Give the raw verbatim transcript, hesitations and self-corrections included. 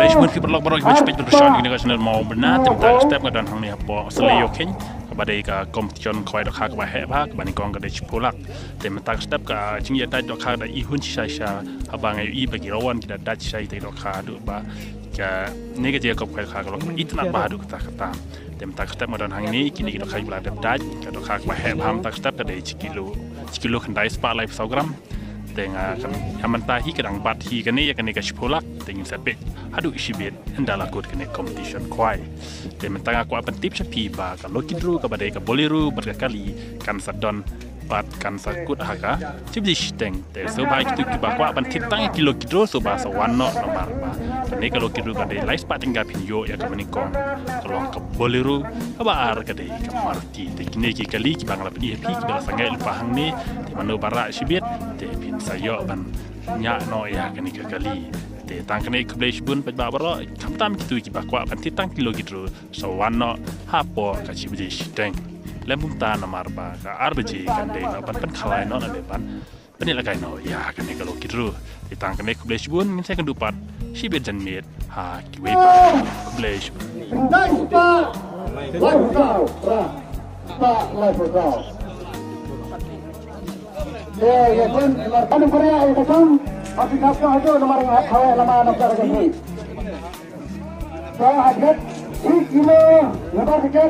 Ai shibun phi paralok baroh kiba ju peit bad kyrshan ïa kane ka channel Mawbynna. Te mynta ka step nga don hangne hapoh Sleiokhein kaba dei ka competition khwai dohkha kaba heh bha, kaba nyngkong ka dei shiphew lak. Te mynta ka step ka jingïadait dohkha ka da ihun shisha shisha, haba nga ïohi ba ki rawan ki da dait shisha ïa ki dohkha haduh ba kane ka jingïakop khwai dohkha ka long kaba itynnad bha haduh katta katta. Te mynta ka step nga don hangne, kine ki dohkha kiba la dep dait, ka dohkha kaba heh bha mynta ka step ka dei shi kilo, shi kilo khyndai spah laiphew saw gram. Te nga, kan, ïa mynta hi ka dang bat hi kane ïa kane ka shiphew lak, te ngin sa peit haduh shibit ynda la kut kane competition khwai. Te mynta nga kwah pyntip sha phi ba ka lucky draw kaba dei ka Bolero bad ka kali kan sa don bad kan sa kut ha ka shi baje shiteng. Te sngewbha ïa kito kiba kwah ban thied tang ïa ki lucky draw sngewbha sa wan noh namar ba kane ka lucky draw ka dei lai spah tyngka phin ïoh ïa kaba nyngkong ka long ka Bolero, kaba ar ka dei ka Maruti. Te kine ki kali kiba nga la pyni ha phi kiba la sangeh lypa hangne, te mano ba rah shibit te phin sa ïoh ban ñiah noh ïa kane ka kali. Te tang kane, khublei shibun paidbah baroh, khamtam kito kiba kwah ban thied tang ki lucky draw sa wan noh hapoh ka shi baje shiteng. Lem kumta namar ba ka ar baje kan dei noh ban pynkhalai noh lane ban pynïalehkai noh ïa kane ka lucky draw. Te tang kane, khublei shibun, ngin sa ïakynduh pat shibit janmiet ha kiwei pat. Khublei shibun. Khyndai spah laiphew saw, spah laiphew saw. Te ïa kin, namar ka nang pyrshah ïa ka song, ha phi khap ka haduh namar nga hap khawai lama namar ka jingmut. Ka hajat shi kilo, namar ka